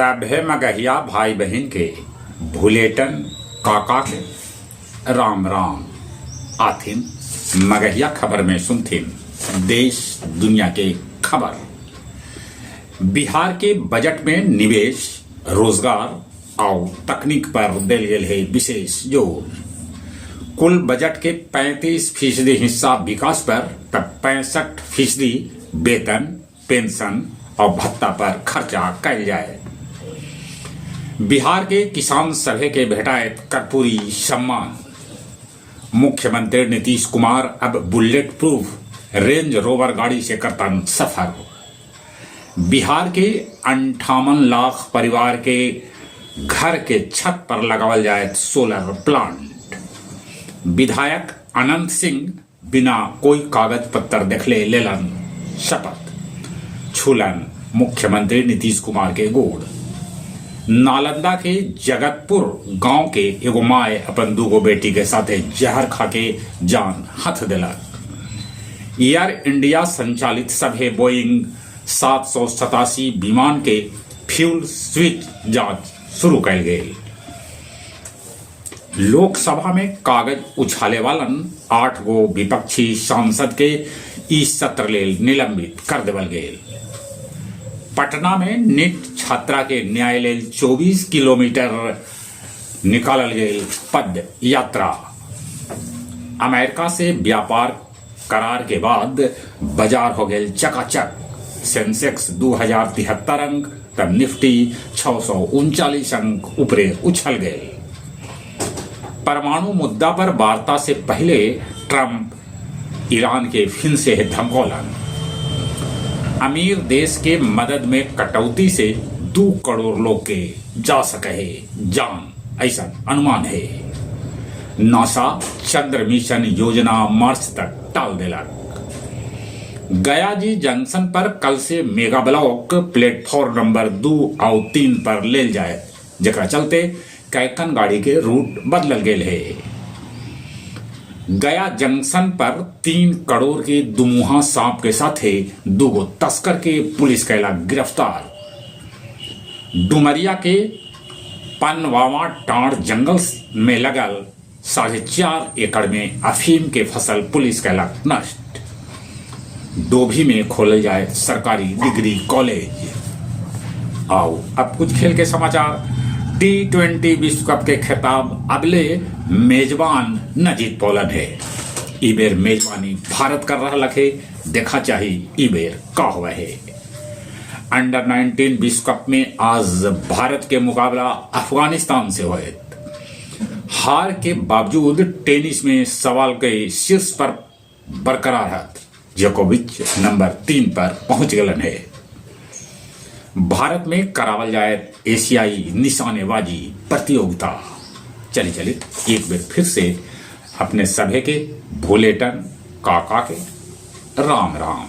सभे मगहिया भाई बहिन के भुलेटन काका के राम राम। आथिन मगहिया खबर में सुनथिन देश दुनिया के खबर। बिहार के बजट में निवेश, रोजगार और तकनीक पर देल गेल है विशेष जोर। कुल बजट के 35% हिस्सा विकास पर त 65% वेतन, पेंशन और भत्ता पर खर्चा कैल जाए। बिहार के किसान सभे के भेटायत कर्पूरी सम्मान। मुख्यमंत्री नीतीश कुमार अब बुलेट प्रूफ रेंज रोवर गाड़ी से करतन सफर। बिहार के 58 लाख परिवार के घर के छत पर लगावल जाए सोलर प्लांट। विधायक अनंत सिंह बिना कोई कागज पत्तर देखले लेलन शपथ, छूलन मुख्यमंत्री नीतीश कुमार के गोड़। नालंदा के जगतपुर गांव के एगो माय अपन दूगो बेटी के साथे जहर खा के जान हथ देलक। एयर इंडिया संचालित सभे बोइंग 787 विमान के फ्यूल स्विच जांच शुरू कैल गेल। लोकसभा में कागज उछाले वालन आठ गो विपक्षी सांसद के ई सत्र लेल निलंबित कर देवल गेल। पटना में नीट छात्रा के न्याय लेल 24 किलोमीटर निकालल गेल पद यात्रा। अमेरिका से व्यापार करार के बाद बाजार हो गेल चकाचक। सेंसेक्स 2073 अंक तब निफ्टी 6 अंक ऊपरे उछल गए। परमाणु मुद्दा पर वार्ता से पहले ट्रंप ईरान के फिन से धमकौलन। अमीर देश के मदद में कटौती से 2 करोड़ लोग के जा सके है जान, ऐसा अनुमान है। नासा चंद्र मिशन योजना मार्च तक टाल देलक। गया जी जंक्शन पर कल से मेगा ब्लॉक प्लेटफॉर्म नंबर 2 और 3 पर लेल जाए, जकरा चलते कैकन गाड़ी के रूट बदलल गेल है। गया जंक्शन पर 3 करोड़ के दुमुहा सांप के साथे दूगो तस्कर के पुलिस कैला गिरफ्तार। डुमरिया के पनवावा टांड़ जंगल में लगल 4.5 एकड़ में अफीम के फसल पुलिस कैलक नष्ट। डोभी में खोलल जाए सरकारी डिग्री कॉलेज। आओ, अब कुछ खेल के समाचार। टी20 विश्व कप के खिताब अबले मेजबान न जीत पौलन है। ई बेर मेजबानी भारत कर रहा है। देखा चाही ई बेर का हुआ है। अंडर 19 विश्व कप में आज भारत के मुकाबला अफगानिस्तान से होए। हार के बावजूद टेनिस में सवाल के शीर्ष पर बरकरार है। जोकोविच नंबर 3 पर पहुंच गलन है। भारत में करावल जाए एशियाई निशानेबाजी प्रतियोगिता। चली चली, एक बार फिर से अपने सभे के भोलेटन काका के राम राम।